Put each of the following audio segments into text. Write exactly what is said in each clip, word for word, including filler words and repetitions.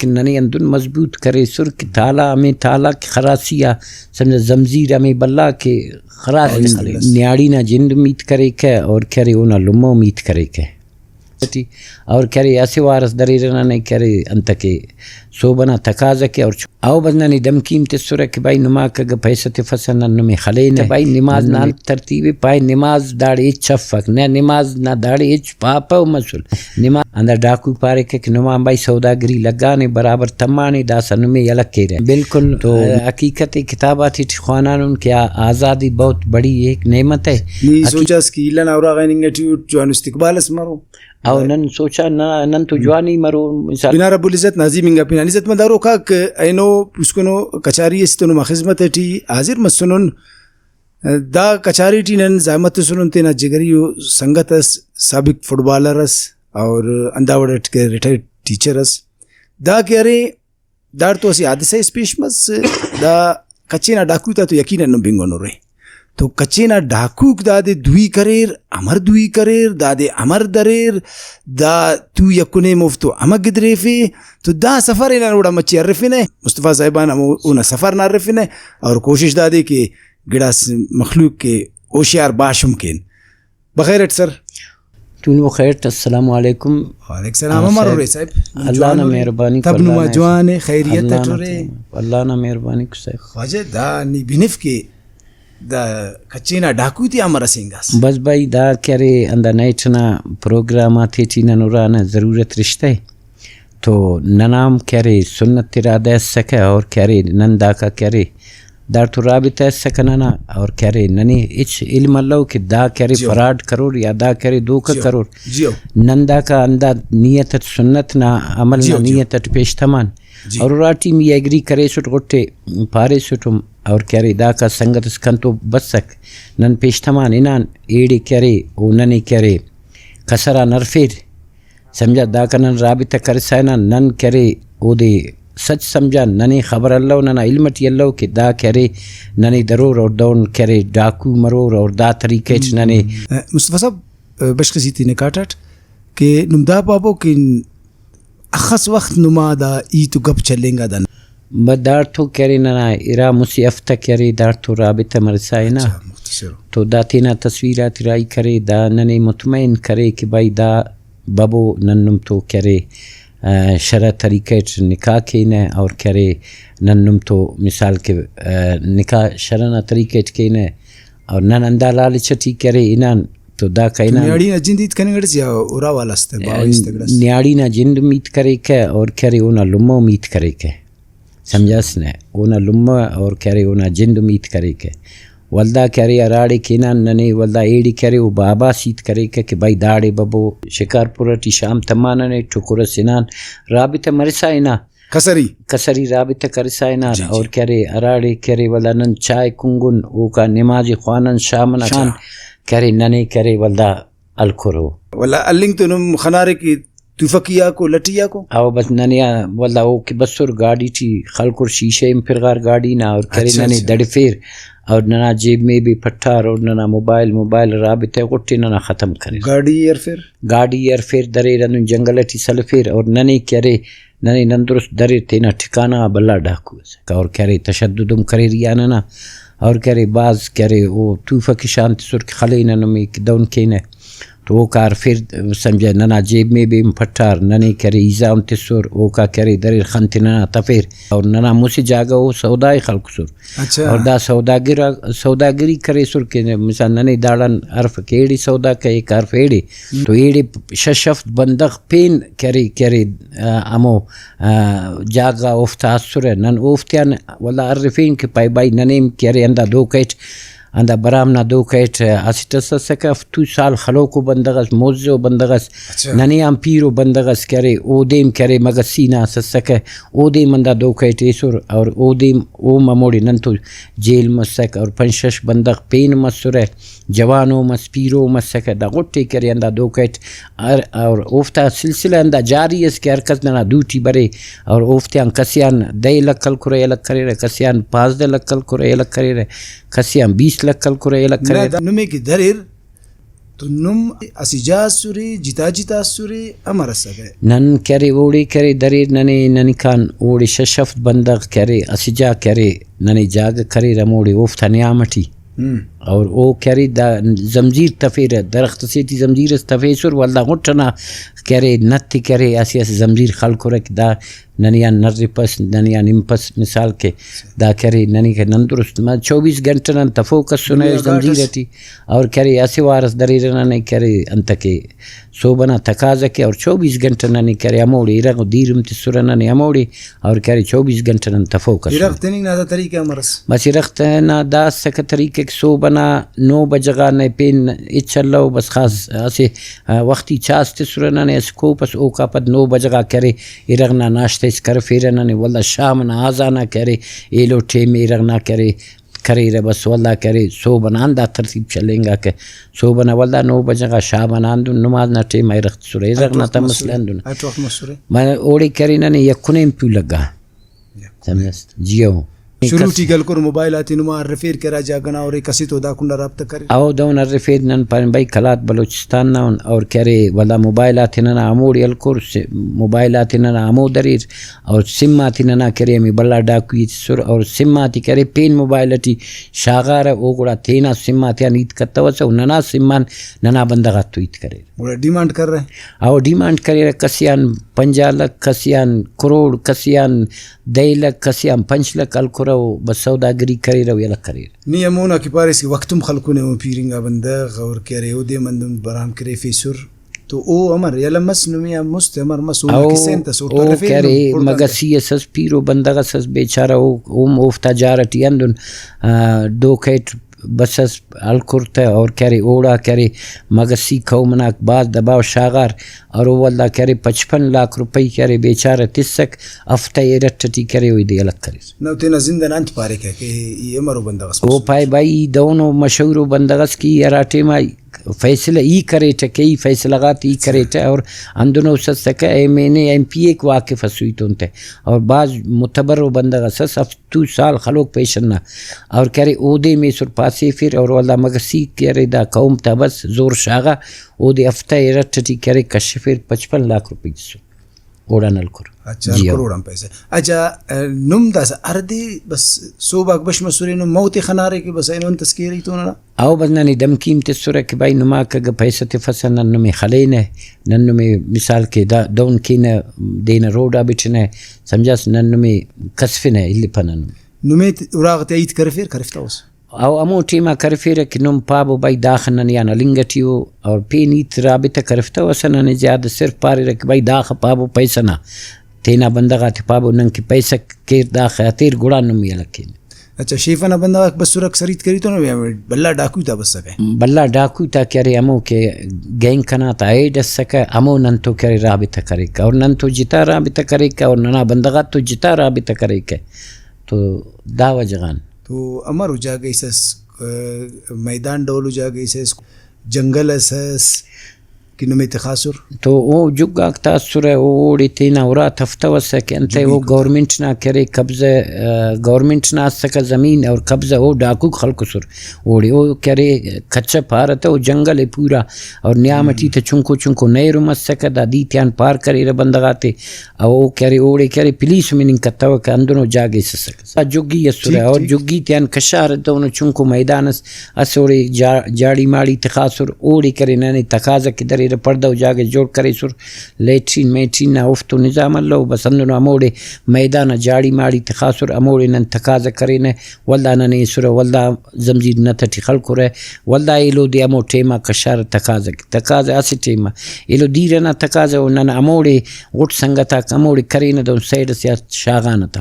کہ ننے ہندن مضبوط کریسر کہ تالہ ہمے تالہ کہ خراسی آ سمجھہ زمزیر ہمے بھلا کہ خراس تخرے۔ نیاڑی نا جند ہم ہیت کریکہ اور کہ ارے اونا لمہ ہم ہیت کریکہ۔ ٹی اور کہ ارے اسہ وار اس دریرہ ننے کہ ارے انتکہ صوبہ نا تقاضہ کے اور چ-، او بس ننے دھمکی ہم تسرہ کہ بھائی نما کہ اگہ پیسہ تفسہ نن نمے خلینہ۔ بھائی نماز نا انت ترتیب ءِ؟ پائے نماز داڑے ہچ افک، نہ نماز نا داڑے ہچ پاپہ و مسل۔ نماز ہندا ڈاکو پاریکہ کہ نما بھائی سوداگری لگانے، برابر تمانے، داسہ نمے یلہ کیرہ۔ بالکل۔ تو حقیقت ءِ کتاب آتے ٹی خوانانن کہ آ آزادی بہت بڑی ایک نعمت ہے۔ نی حقیقت سوچاس کہ ایلن اراغا ہننگ ٹی اٹ جوانو استقبال اس مرو۔ او نن سوچا نہ، نن تو جوان ہی مرو، مثال۔ بنا رب العزت نازی منگا پین آن عزت مند ہروکاک اینو پوسکنو کچاری اسے تو نما خذمت ٹی حاضر مسنن۔ دا کچاری ٹی نن زحمت تسنن، تینا جگری و سنگت اس، سابق فٹبالر اس اور ہندا وڑ اٹ کہ ریٹائرڈ ٹیچر اس۔ دا کہ ارے داڑتو اسہ حادثہ اس پیش مس، دا کچے نا ڈاکو تا تو یقیناً نم بنگنورے۔ تو کچے نا ڈاکوک دادے دوئی کریر، امر دوئی کریر، دادے امر دریر، دا تو یکنے مفتو امر گدریفے، تو دا سفر ءِ نن اوڑا مچے ہرفنہ، مصطفی صاحبان ہمو اونا سفر نا ہرفنہ، اور کوشش دادے کہ گڑاس مخلوق کہ ہوشیار باش ہم کین۔ بخیر اٹ سر۔ تونو خیر، السلام علیکم۔ وعلیکم السلام، آ، امر سر، اورے صاحب؟ اللہ نا جوان اورے؟ مہربانی کو، تب نما اللہ نا جوان احسان۔ اے، خیریت اللہ اٹ نا اورے؟ تب، اللہ نا مہربانی کو صاحب۔ خواجہ دا نی بنف کہ دا کچے نا ڈاکو تے امر اسینگاس؟ بس بھائی دا کہ ارے ہندا نائٹ نا پروگرام آتے ٹی نن ارانا ضرورت رشتہ اے۔ تو ننا ہم کہ ارے سنت ارادہ اسکہ اور کہ ارے نن داکا کہ ارے داڑتو رابطہ اسکہ ننا، اور کہ ارے ننے ہچ علم الو کہ دا کہ ارے جیو۔ فراڈ کرور یا دا کہ ارے دھوکہ جیو۔ کرور۔ جیو۔ نن داکا ہندا نیت اٹ، سنت نا عمل نا جیو، جیو۔ نیت اٹ پیش تمان۔ جی۔ اور اراٹی می ایگری کریسٹ، غٹے پاریسٹ ہم، اور کہ ارے داکا سنگت اس کنتو بسک، نن پیش تمان ہنان ایڑے کہ ارے او ننے کہ ارے کسر آن ہرفیر۔ سمجھا، داکان نن رابطہ کرسا ہنان، نن کہ ارے اودے سچ سمجھان، ننے خبر الو، ننا علم ٹی الو کہ دا کہ ارے ننے درور اور دہن کہ ارے ڈاکو مرور اور دا طریقہ ٹی ننے۔ مصطفی صاحب، بشخ اس ای تینے کاٹاٹ کہ نم دا پاپو کہ اخس وخت نما دا ہیت و گپ چلینگا دانا؟ بس داڑتو کہ ارے ننا ارا مسہ ہفتہ کہ ارے داڑتو رابطہ مرسا ہنا۔ اچھا، مختصر۔ تو دا تینا تصویر آتے راہی کرے، دا ننے مطمئن کرے کہ بھائی دا ببو نن نم تو کہ ارے، آ، شرع طریقہ اٹ نکاح کینہ اور کہ ارے نن نم تو مثال کہ، آ، نکاح شرع نا طریقہ اٹ کینہ اور نن ہندا لالچ ٹی کہ ارے ہنان تو دا تو کائنان۔ نیاڑی نا جند ہیت کننگ اٹ یا ارا والا است باوہ است گڑاس؟ نیاڑی نا جند ہم ہیت کریکہ اور کہ ارے اونا لمہ ہم ہیت کریکہ۔ سمجھاس نہ؟ اونا لمہ اور کہ ارے اونا جند ہم ہیت کریکہ۔ ولدا کہ ارے ہراڑے کہ ہنان ننے، ولدا ایڑے کہ ارے او باباس ہیت کریکہ کہ بھائی داڑے ببو شکارپور ٹی شام تمانہ نے ٹکر ئس ہنان، رابطہ مرسا ہنا۔ کسری؟ کسری رابطہ کرسا ہنان۔ جی، جی۔ اور کہ ارے ہراڑے کہ ارے ولدا نن چائے کنگن، اوکا نماز ئے خوانن شام ئنا شام۔ کہ ارے ننے کہ ارے ولدا ہلکرو۔ ولدا ہلنگ تو نم خنارے کہ توفکی آکو، لٹی آکو؟ او بس ننے آ ولدا او کہ بسر گاڑی ٹی خلکر، شیشہ ہم پرغار گاڑی نا، اور کہ ارے اچھا، ننے اچھا۔ دڑفیر اور ننا جیب میں بھی پٹار اور ننا موبائل، موبائل رابطہ غٹے ننا ختم کریر۔ گاڑی ہرفیر؟ گاڑی ہرفیر دریر، ہندن جنگل ٹی سلفیر اور ننے کہ ارے ننے نن درست دریر تینا ٹھکانہ غا بھلا ڈاکو ئسے۔ اور کہ ارے تشدد ہم کریر یا ننا، اور کہ ارے بھاز کہ ارے او توفہ کہ شان تسر کہ خلینہ نمے کہ دہن کینہ۔ تو اوکا ہرفیر سمجھہ ننا جیب میں بھی ہم پٹار، ننے کہ ارے ایزا ہم تسر، اوکا کہ ارے دریر خن تے ننا تفیر۔ اور ننا مسہ جاگہ او سودا ئے خلکسر۔ اچھا۔ اور دا سوداگر آ-، سوداگری کریسر کہ مثال ننے داڑان ہرف کہ ایڑے سودا کریک، ہرف ایڑے۔ ہم۔ تو ایڑے شش ہفت بندغ پین کہ ارے، کہ ارے، آ، ہمو، آ، جاگہ غا اوفتا اسرہ۔ نن اوفتیان ولدا ہرفین کہ پائے بھائی ننے ہم کہ ارے ہندا دھوکہ اٹ، ہندا برام نا دھوکہ اٹ اسٹ اس اسکہ، ہفتو سال خلوکو بندغ اس، مزو بندغ اس، اچھا۔ ننے آن پیرو بندغ اس کہ ارے، اودے ہم کہ ارے مگسی نا اس اسکہ، اودے ہم ہندا دھوکہ اٹ ایسر اور اودے ہم اوم ہموڑے نن تو جیل مسک اور پنچ شش بندغ پین مسرہ۔ جوانو مس، پیرو مسکہ، دا غٹے کہ ارے ہندا دھوکہ اٹ ہر، اور اوفتا سلسلہ ہندا جاری اس کہ ہر کس ننا دوٹی برے، اور اوفتیان کسیان دہ لکھ ہلکرہ یلہ کریرہ، کسیان پانزدہ لکھ ہلکرہ یلہ کریرہ، کسیان بیس لکھ ہلکرہ یلہ نہ، کریرہ۔ دا نمے کہ دریر، تو نم اسہ جاہ ئسرے، جتا جتا ئسرے، امر ئسکہ؟ نن کہ ارے اوڑے کہ ارے دریر ننے، ننکان اوڑے شش ہفت بندغ کہ ارے اسہ جاہ کہ ارے ننے جاگہ کریر ہموڑے اوفتا نیام ئٹی۔ ہم۔ اور او کہ ارے دا زمزیر تفیرہ، درخت ئسے ٹی زمزیر ئس تفیسر، ولدا غٹ ئنا کہ ارے نت ئے کہ ارے اسہ اسہ زمزیر خلکرہ کہ دا ننے آن نرپس، ننے آن ہنپس، مثال کہ دا کہ ارے ننے کہ نن درست ما چوبیس گھنٹہ نن تفوک ئسنہ ننے آ گاٹ زمزیر ئس۔ ئٹی، اور کہ ارے اسہ وار ئس دریرہ ننے کہ ارے انتکہ صوب ئنا تقاضہ کہ اور چوبیس گھنٹہ ننے کہ ارے ہموڑے ارغ و دیر ہم تسرہ ننے ہموڑے، اور کہ ارے چوبیس گھنٹہ نن تفوک ئسنہ۔ ارغ تننگ نا دا طریقہ امر ئس؟ بس ارغ نا دا اسکہ طریقہ کہ صوب ئنا نو بجہ غا نئے پین ہچ الو، بس خاص اسہ، آ، وختی چاس تسرہ ننے اسہ کوپ ئس، اوکا پد نو بجہ غا کہ ارے ارغ نا ناشتہ اس کرفیرہ ننے، ولدا شام ئنا آذان آ کہ ارے ایلو ٹائم ارغ نا کہ ارے کریرہ بس، ولدا کہ ارے صوب ئنا ہندا ترتیب چلینگاکہ۔ صوب ئنا ولدا نو بجہ غا شام ئنا ہندن نماز نا ٹائم آ ارغ تسرہ، ارغ نا تہ مسئلہ ہندن۔ ہٹ وخت مسرہ؟ من اوڑے کہ ارے ننے یک و نیم پیہلو لگا۔ سمجھس؟ جی ہو۔ شروع ٹی گل کر موبائل آتے نما ہرفیر کہ ہرا جاگہ نا ہورے کس تو دا کنڈا رابطہ کریر۔ او دہن ہرفیر نن پارین بھئی قلات بلوچستان نا ان اور کہ ارے ولدا موبائل آتے ننا ہموڑے ہلکر سے، موبائل آتے ننا ہمو دریر اور سم آتے ننا کہ ارے ہمے بھلا ڈاکو ہیت تسر اور سم آتے کہ ارے پین موبائل ٹی شاغارہ او گڑا تینا سم آتیان ہیت کتوسہ و ننا سم آن ننا بندغ آتتو ہیت کریر۔ گڑا ڈیمانڈ کریرہ؟ او ڈیمانڈ کریرہ، کسے آن پنجاہ لکھ، کسے آن کروڑ، کسے آن دہ لکھ، کسے آن پنچ لکھ ہلکرہ و بس سوداگری کریرہ و یلہ کریر۔ نی ہمونا کہ پاریس کہ وخت ہم خلکنے او پیرنگا بندغ اور کہ ارے اودے ہم ہندن برام کریفیسر تو او امر یلہ مس نمے آ مست امر مس اونا او، کسہ انت ئس او او ترفیرہ کہ ارے نم خڑدان تہ۔ مگسی ئس ئس پیرو بندغ ئس ئس بیچارہ او، اوم اوفتا جار ئٹی ہندن، آ، ڈوکیٹ بسس ہلکر تہ اور کہ ارے اوڑا کہ ارے مگسی قوم ئناک بھاز دباؤ شاغار اور او ولدا کہ ارے پچپن لاکھ روپئی کہ ارے بیچارہ تسک، ہفتہ ارٹ ٹی کہ ارے او ایدے الگ کریر۔ نو تینا زند ئنا انت پاریکہ کہ ای امرو بندغ ئس او مسنے؟ پائے بھائی ای دہنو مشہورو بندغ ئس کہ ای ہرا ٹائما فیصلہ ای کریٹہ کہ ای فیصلہ غاتے ای کریٹہ اور ہندنو اس اسکہ M N A M P A کہ واقف ئس ای تون تہ اور بھاز معتبرو بندغ ئس ئس، ہفتو سال خلوک پیشن نا اور کہ ارے اودے ہم ایسر پاسیفر اور ولدا مگسی کہ ارے دا قوم تا بس زور شاغا، اودے ہفتہ ارٹ ٹی کہ ارے کشفر، پچپن لاکھ روپئی تسر اوڑان ہلکر۔ اچھا، جی ہاں۔ کروڑ آن پیسہ۔ اچھا، نم داسہ ہر دے بس سہب آک بش مسرینو، مو تے خنارے کہ بس اینو انت ئس کیرہ ای تو ننا؟ او بس ننے دھمکی ہم تسرہ کہ بھائی نماک اگہ پیسہ تفسہ نن نمے خلینہ، نن نمے مثال کہ دا دہن کینہ دینہ روڈ آ بٹنہ، سمجھاس، نن نمے کسفنہ الپنہ نم۔ نمے ت-، اراغ تیا ہیت کرفیر، کرفتوس؟ او ہمو ٹائما کرفیرہ کہ نم پابو بھئی داخہ ننے آن ہلنگ ٹی او، اور پین ہیت رابطہ کرفتوسہ ننے زیادہ صرف پاریرہ کہ بھئی داخہ پابو پیسہ نا، تینا بندغ آتے پابو نن کہ پیسہ کیر داخہ ہتیر گڑا نم یلہ کین۔ اچھا، شیف ئنا بندغ آک بسر اکثر ہیت کریتون یا بھلا ڈاکو تا بسکہ؟ بھلا ڈاکو تا کہ ارے ہمو کہ گینگ کنا تا ایڈ اسکہ، ہمو نن تو کہ ارے رابطہ کریکہ اور نن تو جتا رابطہ کریکہ اور ننا بندغ آتتو جتا رابطہ کریکہ۔ تو دا وجہ غان۔ تو امرو جاگہ اس اس، میدان ڈولو جاگہ اس اس، جنگل اس اس کہ نمے تخاسر؟ تو او جھگاک تا اسرہ، او اوڑے تینا ارا تفتوسہ کہ انتے او جھگی کتا۔ گورنمنٹ نا کرے قبضہ، آ، گورنمنٹ نا اسکہ زمین اور قبضہ او ڈاکوک خلکسر۔ اوڑے او کرے کچہ پارہ تہ او جنگل ءِ پورا اور نیام ٹی تہ چنکو چنکو نہر ہم اسکہ، دا دے تیان پار کریرہ بندغ آتے۔ او کرے اوڑے کرے پولیس ہم ہننگ کتوکہ، ہندنو جاگہ اس اسکہ۔ دا جھگی اسرہ ٹھیک، اور ٹھیک۔ جھگی تیان کشارہ تہ اونا چنکو میدان اس اسہ اوڑے جا-، جاڑی ماڑی تخاسر، اوڑے کرے ننے تقاضہ کہ دریرہ، پڑدہ و جاگہ جوڑ کریسر، لیٹرین میٹرین نا اوفتو نظام الو، بس ہندنو ہموڑے میدان آ جاڑی ماڑی تخاسر، ہموڑے نن تقاضہ کرینہ، ولدا ننے ایسرہ، ولدا زمزیر نت ٹی خلکرہ، ولدا ایلو دے ہمو ٹائما کشارہ تقاضہ کہ، تقاضہ اسہ ٹائما ایلو دیر ئنا تقاضہ ءُ، نن ہموڑے غٹ سنگت آک ہموڑے کرینہ، دہن سائیڈ ئسے آ شاغانہ تا،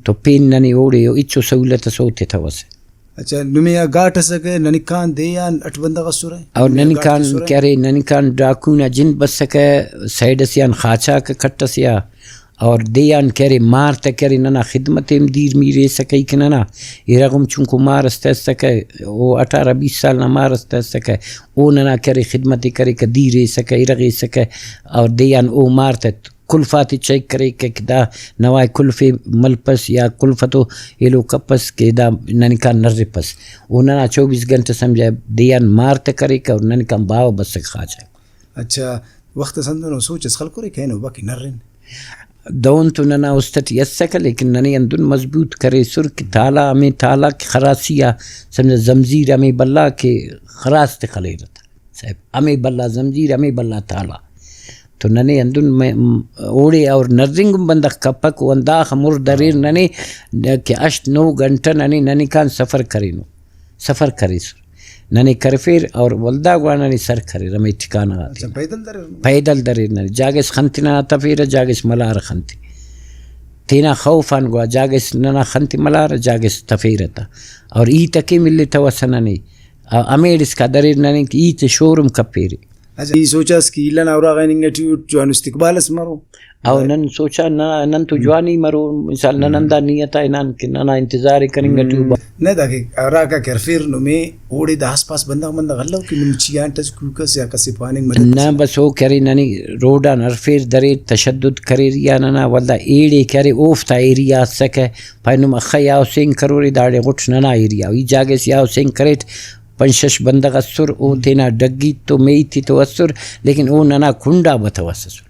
تو پین ننے اوڑے ہچو سہولت ئس او تتوسہ۔ اچھا، نمے آ گاٹ ئسکہ، ننکان دے آن اٹ بندغ اسرہ؟ اور نمے آ گاٹ ننکان اسرہ؟ کہ ارے، ننکان ڈاکو نا جند بسکہ، سائیڈ ئسے آن خاچاکہ کٹ ئسے آ، اور دے آن کہ ارے مار تہ کہ ارے ننا خدمت ءِ ہم دیر میر ایسکہ ای کہ ننا ارغ ہم چنکو مار اس تہ اسکہ، او اٹھارہ بیس سال نا مار اس تہ اسکہ، او ننا کہ ارے خدمت ءِ کریکہ، دیر ایسکہ، ارغ ایسکہ، اور دے آن او مار تہ قلف آتے چیک کریکہ کہ دا نوائے قلف ءِ ملپس یا قلف اتو ایلو کپس کہ دا ننکان نرپس۔ او ننا چوبیس گھنٹہ سمجھہ دے آن مار تہ کریکہ اور ننکان باوہ بسکہ خاچہ۔ اچھا، وخت اس ہندنو سوچ اس خلکرے کہ اینو باقی نرن۔ دہن تو ننا است ٹی اسکہ، لیکن ننے ہندن مضبوط کریسر کہ تالہ، ہمے تالہ کہ خراسی آ سمجھہ زمزیر ہمے بھلا کہ خراس تے خلیرہ تہ صاحب، ہمے بھلا زمزیر، ہمے بھلا تالہ۔ تو ننے ہندن م-، اوڑے اور نرنگ ہم بندغ کپک، و ہنداخہ مر دریر ننے کہ ہشت نو گھنٹہ ننے ننکان سفر کرینو، سفر کریسر۔ ننے کرفیر اور ولدا گڑا ننے سر کریر ہمے ٹھکانہ غاتے۔ اچھا، پیدل دریر؟ پیدل دریر ننے۔ جاگہ اس خن تے ننا تفیرہ، جاگہ اس ملارہ خن تے۔ تینا خوف آن گڑا جاگہ اس ننا خن تے ملارہ، جاگہ اس تفیرہ تہ۔ اور ہیت اکے ملتوسہ ننے۔ آ، ہمیڑ اسکا دریر ننے کہ ہیت شور ہم کپیرے۔ اچھا، ای سوچاس کہ ایلان اراغا انگا ٹی اٹ جوان استقبال اس مرو؟ او نن سوچا نہ، نن تو جوانی مرو، مثال نن ہندا نیت آ ہنان کہ ننا انتظار ءِ کننگ ٹی او۔ نہ، داکہ ہراکا کہ ہرفیر نمے، اوڑے دا آس پاس بندغ مندغ الو کہ نم چیانٹ اس کوک اس یا کسے پاننگ مدد اس؟ نہ، بس او کہ ارے ننے روڈ آن ہرفیر دریر، تشدد کریر یا ننا، ولدا ایڑے کہ ارے اوفتا ایریا اسکہ، پائے نم اخہ یا حسین کرورے، داڑے غٹ ننا ایریا ءِ۔ ای جاگہ اس یا حسین کریٹ، پنچ شش بندغ اسر، او تینا ڈگی تو میتی تو اسر، لیکن او ننا کنڈا بتوسسر۔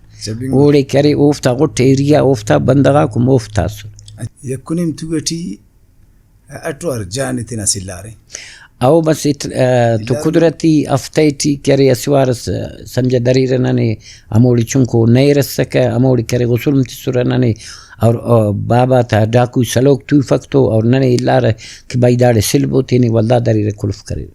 اوڑے کہ ارے اوفتا غٹ ایریا، اوفتا بندغ آک ہم اوفتا اسر۔ یک و نیم تو ٹی اٹ و ار جان ءِ تینا سلارے۔ او بس ات-، آ، تو قدرتی ہفتہ ٹی کہ ارے اسہ وار اس سمجھہ دریرہ ننے ہموڑے چنکو نہر اسکہ، ہموڑے کہ ارے غسل ہم تسرہ ننے، اور، آ، بابا تا ڈاکو سلوک توفک تو، اور ننے الارہ کہ بھائی داڑے سلبو تینے، ولدا دریرہ قلف کریر۔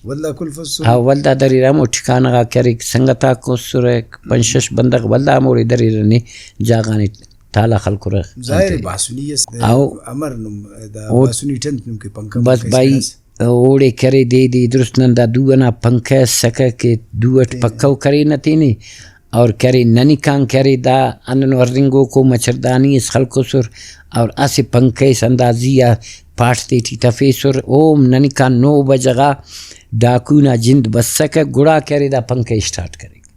ولدا قلف اسرہ؟ ہاں، ولدا دریرہ ہمو ٹھکانہ غا کہ ارے سنگت آک اسرہ، پنچ شش بندغ ولدا ہموڑے دریرہ نے جاگہ غانے تالہ خلکرہ۔ ظاہر انتئے۔ باسنی اس او۔ امر نم دا او۔ باسنی ٹی انت نم کہ پنکھہ بس منکھہ بھائی، اسکہ۔ اوڑے کرے دے دے درست نن دا دو ئنا پنکھہ اسکہ کہ دو ئٹ تینے۔ پکو کرینہ تینے، اور کرے ننکان کرے دا ہندنو ہرنگوکو مچھردانی اس خلکوسر، اور اسہ پنکھہ اس ہندا زی آ پاٹ تیٹی تفیسر، اوم ننکان نو بجہ غا ڈاکو نا جند بسکہ، گڑا کرے دا پنکھہ اسٹارٹ کریک۔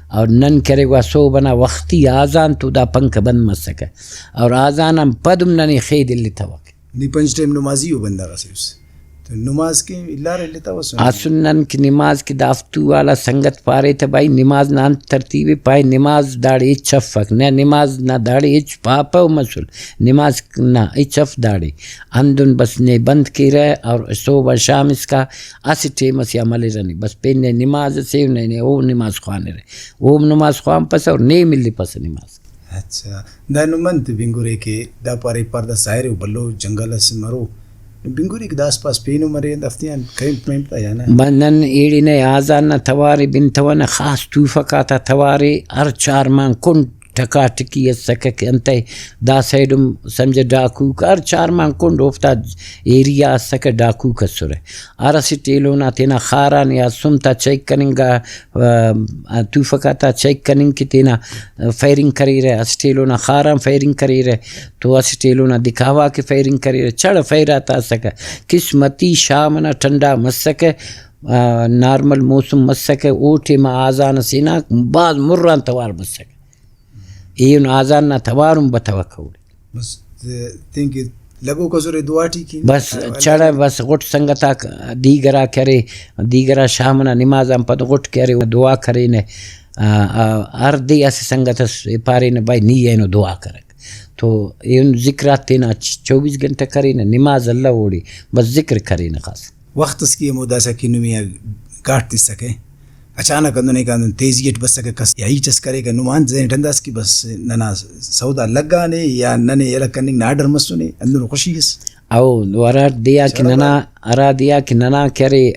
اور نن کرے گڑا صوب ئنا وختی آذان تو دا پنکھہ بند مسکہ، اور آذان آن پد ہم ننے خید التوک۔ نی پنچ ٹائم نمازی ءُ بندغ اسے اس۔ تو نماز کہ الار التوسن؟ اسن نن کہ نماز کہ دافتو والا سنگت پارے تہ بھائی نماز نا انت ترتیب ءِ؟ پائے نماز داڑے ہچ افک، نہ نماز نا داڑے ہچ پاپہ ءُ مسل، نماز نا ہچ اف داڑے۔ ہندن بس نے بند کیرہ اور صوب آن شام اسکا اسہ ٹائم اسے آ ملرہ نے، بس پین نے نماز اسے نے، نے او نماز خوانرہ، او نماز خوانپسہ اور نے ملپسہ نماز۔ اچھا، دا نم انت بنگرے کہ دا پارے پار دا ظاہر ءِ بھلو جنگل اس مرو، بنگرے کہ دا آس پاس پین ءُ مرے، ہند ہفتے آن کیمپ میمپ تا یا نہ؟ بس نن ایڑے نئے آذان نا توارے بنتونہ، خاص توفک آتا توارے، ہر چار مان کنڈ ٹکا ٹکی اسکہ کہ انتئے دا سائیڈ ہم سمجھہ ڈاکوک، ہر چار مان کنڈ اوفتا ایریا اسکہ ڈاکوک اسرہ۔ ہر اسٹ ایلو نا تینا خاران یا سم تا چیک کننگ آ، آ، توفک آتا چیک کننگ کہ تینا فائرنگ کریرہ، اسٹ ایلو نا خاران فائرنگ کریرہ، تو اسٹ ایلو نا دکھاوا کہ فائرنگ کریرہ، چڑ فائر آتا اسکہ۔ قسمتی شام ئنا ٹھنڈا مسکہ، آ، نارمل موسم مسکہ، او ٹائما آذان ئسے نا بھاز مران توار مسکہ۔ ایہن آذان نا توار ہم بتوکہ اوڑے۔ بس، تے-، تینکہ لگوک اسرے دعا ٹی کن۔ بس، چڑہ بس غٹ سنگت آک دیگر آ کرے، دیگر آ شام ئنا نماز آن پد غٹ کہ ارے دعا کرینہ۔ آ، آ، ہر دے اسہ سنگت ئس پارینہ بھائی نی اینو دعا کرک۔ تو ایہن ذکرات تینا چ-، چوبیس گھنٹہ کرینہ، نماز الو اوڑے، بس ذکر کرینہ خاص۔ وخت اس کہ ہمو داسہ کہ نمے آ گاٹ تسکہ، اچانک ہندن ایکان تیزی اٹ بسکہ کس یا ہیت اس کریکہ، نمان ذہن اٹ انداس کہ بس ننا سودا لگانے یا ننے یلہ کننگ نا آرڈر مسنے، ہندنو خوشی اس۔ او ہرا دے آ کہ ننا، ہرا دے آ کہ ننا کہ ارے،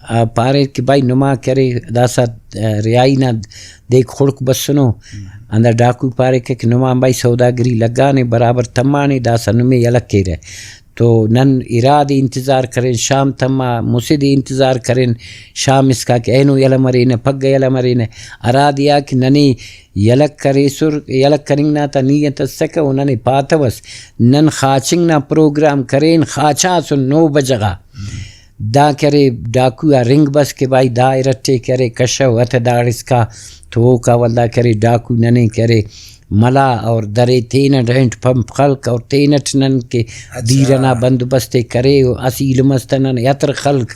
آ، پاریر کہ بھائی نما کہ ارے داسہ، آ، رہائی نا دیک خڑک بسنو، ہندا ڈاکو پاریکہ کہ نمان بھائی سوداگری لگانے، برابر تمانے، داسہ نمے یلہ کیرہ۔ تو نن ارا دے انتظار کرین، شام تما مسہ دے انتظار کرین، شام اسکا کہ اینو یلہ مرینہ، پگہ یلہ مرینہ، ہرا دے آ کہ ننے یلہ کریسر، یلہ کننگ نا تا نیت اسکہ و ننے پاتوس، نن خاچنگ نا پروگرام کرین، خاچاسن نو بجہ غا۔ دا کرے ڈاکو آ رنگ بس کہ بھائی دا ارٹے کرے کشو اتہ داڑسکا، تو اوکا ولدا کرے ڈاکو ننے کرے ملا اور درے تینٹ اینٹ پمپ خلک اور تینٹ نن کہ اچھا۔ دیر ئنا بندوبست ءِ کرے، اسہ ایلم اس تہ ننے عطر خلک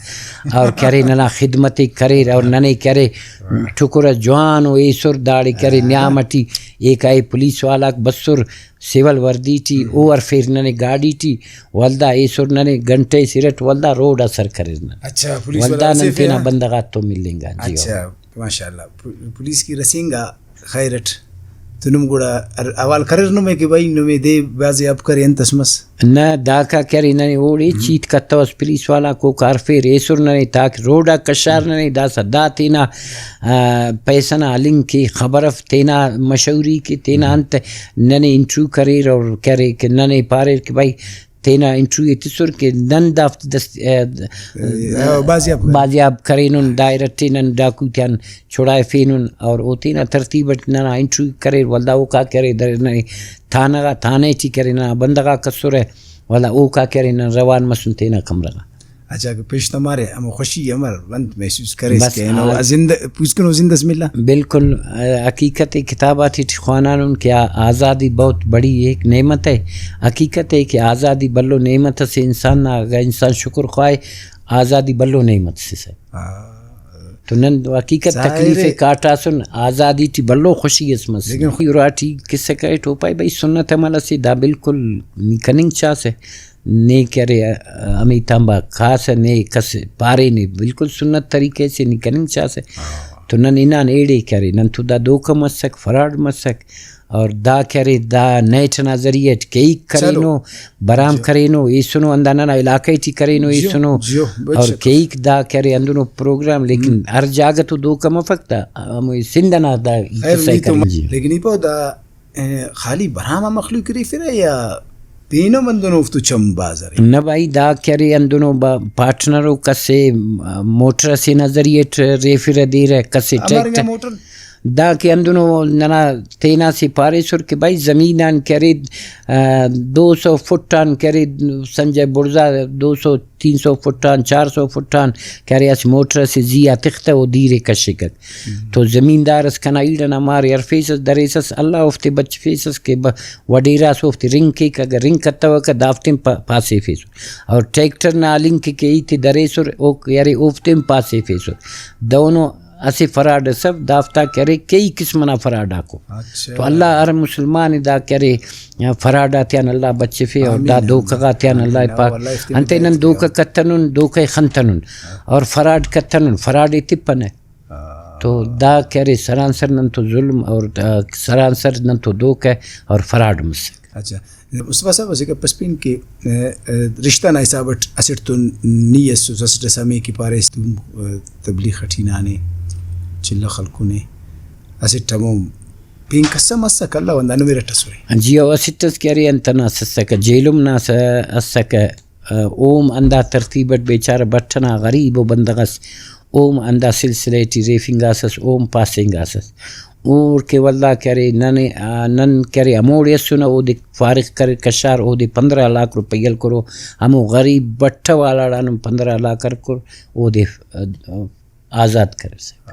اور کرے ننا خدمت ءِ کریر اور ننے کرے ٹکر اس جوان و ایسر داڑے کرے نیام ٹی ایکا ای پولیس والاک بسر سول وردی ٹی، او ہرفیر ننے گاڈی ٹی، ولدا ایسر ننے گھنٹہ اس ارٹ ولدا روڈ آ سر کریر نن۔ اچھا، پولیس والا ولدا نن رسیفے تینا آ؟ بندغ آتتون ملنگا، جی ہو۔ اچھا، ماشاءاللہ، پو-، پولیس کی رسینگا خیرٹ۔ تو نم گڑا ار-، حوال کریر نمے کہ بھائی نمے دے بازیاب کرے انت اس مس؟ نہ، داکا کرے ننے اوڑے ہم۔ چیت کتوس پولیس والاک اوکا ہرفیر ایسر ننے تاکہ روڈ آ کشار ننے داسہ دا تینا، آ، پیسہ نا ہلنگ کے خبر اف تینا مشہوری کے تینا ہم۔ انت ننے انٹرویو کریر اور کرے کہ ننے پاریر کہ بھائی تینا انٹرویو ءِ تسر کہ نن دافتے دست-، آ، اے، آ، بازیاب کرے۔ بازیاب کرینن، دا ارٹے نن ڈاکو تیان چھڑائفینن اور او تینا ترتیب اٹ ننا انٹرویو کریر، ولدا اوکا کرے در-، ننے تھانہ غا، تھانہ ٹی کرے ننا بندغ آک اسرہ، ولدا اوکا کرے نن روان مسن تینا کمرہ غا۔ اچھا، کہ پیش تمارے ہمو خوشی امر انت محسوس کریس بس کہ اینو آ۔ زند-، پوسکنو زند اس ملا؟ بالکل، آ، حقیقت ءِ کتاب آتے ٹی خوانانن کہ آ-، آزادی بہت بڑی ایک نعمت ہے۔ حقیقت ہے کہ آزادی بھلو نعمت اسے انسان نا، اگہ انسان شکر خواہے، آزادی بھلو نعمت اسے صاحب۔ آ۔ تو نن حقیقت ظاہر تکلیف ہے۔ ءِ کاٹاسن، آزادی ٹی بھلو خوشی اس مس۔ لیکن اراٹی قصہ کرے ٹوپائی بھائی سنت عمل اسے، دا بالکل نی کننگ چاسہ۔ نے کہ ارے، امیتان با کاسہ، نے کس پارے نے بالکل سنت طریقے سے نی کننگ چاسہ۔ ہاں۔ تو نن ہنان ایڑے کرے، نن تو دا دھوکہ مسک، فراڈ مسک، اور دا کہ ارے دا نیٹ ئنا ذریعہ اٹ کیک چلو۔ کرینو، برام جی۔ کرینو، ایسنو ہندا ننا علاقہ ٹی کرینو، جیو، ایسنو، جیو، بے اور شک۔ کیک دا کہ ارے ہندنو پروگرام، لیکن ہم۔ ہر جاگہ تو دھوکہ مفک تا، ہمو سندھ ئنا دا خیر، قصہ نی تو کرے۔ م-، جی۔ لیکن ای پاو دا اے، خالی برام آ مخلوق ریفرہ یا پین ہم ہندنو اوفتو چم بھاز ارے؟ نہ بھائی، دا کہ ارے ہندنو با-، پارٹنر و کسے، آ، موٹر اسے نا ذریعہ اٹ ریفرہ دیرہ، کسے امر ٹریکٹر۔ انگا موٹر؟ دا کہ ہندنو ننا تینا سے پاریسر کہ بھائی زمین آن کہ ارے، آ، دو سو فٹ آن کہ ارے سنجے بڑزا دو سو تین سو فٹ آن، چار سو فٹ آن کہ ارے اسہ موٹر اسے زی آ تختہ او دیر ئے کشکک۔ ہم۔ تو زمیندار اس کنا ایڑ ئنا مارے ہرفیسس، دریسس، اللہ اوفتے بچفیسس کہ ب-، وڈیراس اوفتے رنگ کیک، اگہ رنگ کتوکہ دافتین پا-، پاسیفیسر۔ اور ٹریکٹر نا ہلنگ کہ، کہ ہیت ئے دریسر، او کہ ارے اوفتین پاسیفیسر۔ دہنو اسہ فراڈ اس اف، دافتا کہ ارے کئی قسم ئنا فراڈ آکو۔ اچھا۔ تو اللہ ہر مسلمان ئے دا کہ ارے فراڈ آتیان اللہ بچفے اور آمین، دا آمین۔ دھوکہ غاتیان اللہ آمین۔ پاک۔ اللہ افتیان انتئے نن ہدایت دھوکہ کے۔ کتنن، دھوکہ ئے خنتنن اور فراڈ کتنن، فراڈ ئے تپنہ۔ ہاں۔ تو دا کہ ارے سرانسر نن تو ظلم اور، آ، سرانسر نن تو دھوکہ اور فراڈ مسک۔ اچھا، مصطفی صاحب، اسہ گپ اس پین کہ، ا، ا، رشتہ نا حساب اٹ اسٹ تو نی اسس، اسٹ اس ہمے کہ پاریس تو، ا، تبلیغ اٹی ہنانے، چلہ خلکنے، اسٹ ہمو پین کس ہم اسکہ، اللہ وندا نمے ارٹ اسرے۔ جی او، اسٹ اس کہ ارے انت ئنا اسکہ، جیلم نا اس-، اسکہ، ا، اوم ہندا ترتیب اٹ بیچارہ بٹ ئنا غریب ءُ بندغ ئس، اوم ہندا سلسلہ ٹی ریفنگاسس، اوم پاسینگاسس۔ اوڑکہ ولدا کہ ارے ننے، آ، نن کہ ارے ہموڑے اسنہ، اودے فارغ کریر کشار، اودے پندرہ لاکھ روپئی ہلکرو، ہمو غریب بٹہ والاڑان ہم پندرہ لاکھ ہلکر، اودے، آ، آزاد کریر۔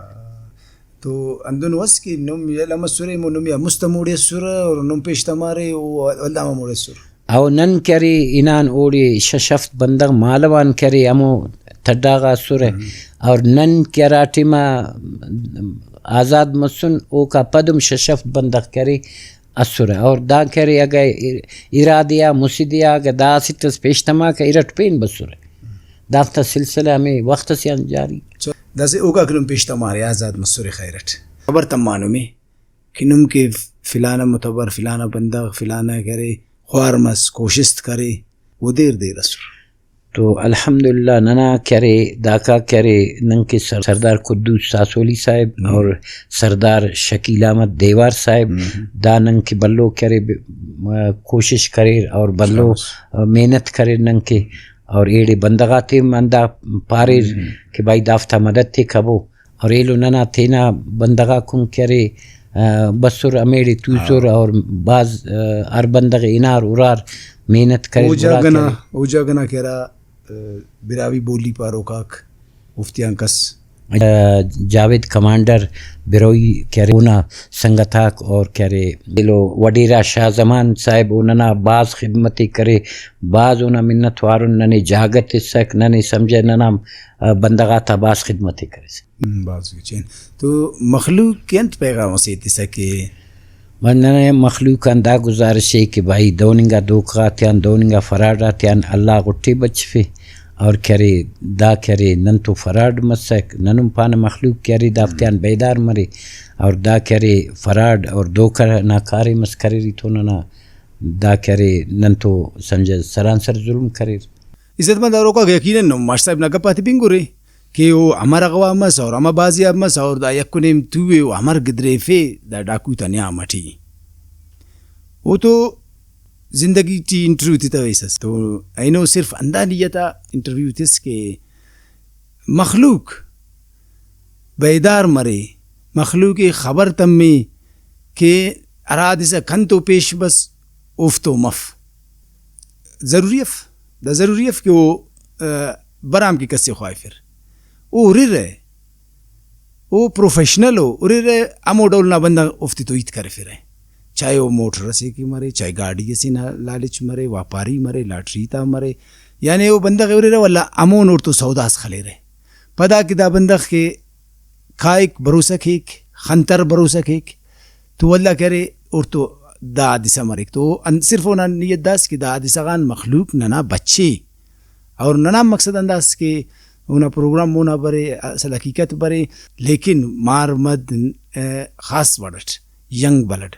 تو ہندن اس کہ نم یلہ مسرے، مون نم یا مست ہموڑے اسرہ اور نم پیش تمارے، او ولدا ہم ہموڑے اسر۔ او نن کہ ارے ہنان اوڑے شش ہفت بندغ مالو آن کہ ارے ہمو تھڈا غا اسرہ۔ ہم۔ اور نن کہ ہرا ٹائما آزاد مسن، اوکا پد ہم شش ہفت بندغ کہ ارے اسرہ۔ اور دا کہ ارے اگہ ار-، ارادے آ، مسدے آ، اگہ دا اسٹ ئس پیش تماکہ، ارٹ پین بسرہ۔ دافتا سلسلہ ہمے وخت ئسے آن جاری۔ چل، داسہ اوکا کہ نم پیش تمارے آزاد مسرے خیرٹ۔ خبر تمانمے کہ نم کہ فلانا متبر، فلانا بندغ، فلانا کہ ارے خوار مس، کوشست کرے، او دیر دیر اسر۔ تو الحمدللہ ننا کہ ارے داکا کہ ارے نن کہ سر-، سردار قدوس ساسولی صاحب ہم۔ اور سردار شکیل احمد دیوار صاحب ہم۔ دا نن کہ بھلو کہ ارے ب-، م-، کوشش کریر اور بھلو شاباش۔ محنت کریر نن کہ اور ایڑے بندغ آتے ہم ہندا پاریر ہم۔ کہ بھائی دافتا مدد تے کبو۔ اور ایلو ننا تینا بندغ آک ہم کہ ارے، آ، بسر ہمیڑے توسر ہاں۔ اور بھاز، آ، ہر بندغ ئے ہنار ہرار محنت کریر او گڑا جاگہ نا، کریر۔ او جاگہ نا کہ ہرا براہوئی بولی پاروک آک، اوفتیان کس؟ جاوید کمانڈر بروئی کہ ارے اونا سنگت آک اور کہ ارے ایلو وڈیرہ شاہ زمان صاحب، او ننا بھاز خدمت ءِ کرے، بھاز اونا منت وارن، ننے جاگہ تسک، ننے سمجھہ، ننا بندغ آتا بھاز خدمت ءِ کریسہ۔ ہم، بھاز گچین۔ تو مخلوق کہ انت پیغام اسے تسکہ؟ من ننا مخلوق آن دا گزارش ءِ کہ بھائی، دہن انگا دھوکہ غاتیان، دہن انگا فراڈ آتیان اللہ غٹے بچفے، اور کہ ارے دا کہ ارے نن تو فراڈ مسک، نن ہم پانہ مخلوق کہ ارے دافتیان بیدار مرے، اور دا کہ ارے فراڈ اور دھوکہ نا کاریم اس کریر ای تو ننا دا کہ ارے نن تو سمجھہ سرانسر ظلم کریر۔ عزت مند ہروکا یقیناً ماش صاحب نا گپ آتے بنگرے کہ او امر اغوا مس اور امر بازی آ مس اور دا یک و نیم تو ءِ او امر گدریفے دا ڈاکو تا نیام اٹی۔ او تو زندگی ٹی انٹرویو تتویسس تو اینو صرف ہندا نیت آ انٹرویو تس کہ مخلوق بیدار مرے، مخلوق ءِ خبر تمے کہ ہرا حادثہ کنتو پیش بس اوفتو مف۔ ضروری اف، دا ضروری اف کہ او، آ، برام کہ کس ءِ خواہفر۔ او ہررہ، او پروفیشنل او، ہررہ ہمو ڈول نا بندغ اوفتے تو ہیت کرفرہ۔ چاہے او موٹر اسے کہ مرے، چاہے گاڑی اسے نا لالچ مرے، واپاری مرے، لاٹری تا مرے، یعنی او بندغ ءِ ہررہ ولدا ہمون اوڑتو سودا اس خلیرہ۔ پدا کہ دا بندغ کہ کائک بھروسہ کیک، خنتر بھروسہ کیک، تو ولدا کہ ارے اوڑتو دا حادثہ مریک۔ تو ان-، صرف اونا نیت داس کہ دا حادثہ غان مخلوق ننا بچے۔ اور ننا مقصد ہنداس کہ اونا پروگرام مونا برے، اصل حقیقت برے، لیکن مار مد، آ، خاص وڑ اٹ، ینگ بلڈ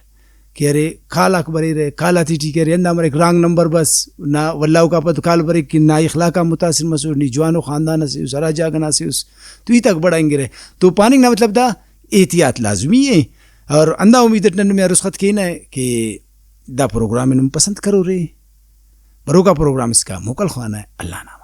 کہ ارے کال آک بریرہ، کال آتیٹی کہ ارے ہندا مریک، رانگ نمبر بس نا، ولدا اوکا پد کال بریک کہ نا اخلاق آ متاثر مسوٹ، نی جوانو خاندان اسے اس، ہرا جاگہ نا اسے اس، تو ہیتاک بڑھائنگرہ۔ تو پاننگ نا مطلب دا احتیاط لازمی ءِ، اور ہندا امید اٹ نن نمے آ رخصت کینہ کہ دا پروگرام ءِ نم پسند کرورے۔ بروکا پروگرام اسکا موکل خوانہ۔ اللہ نام۔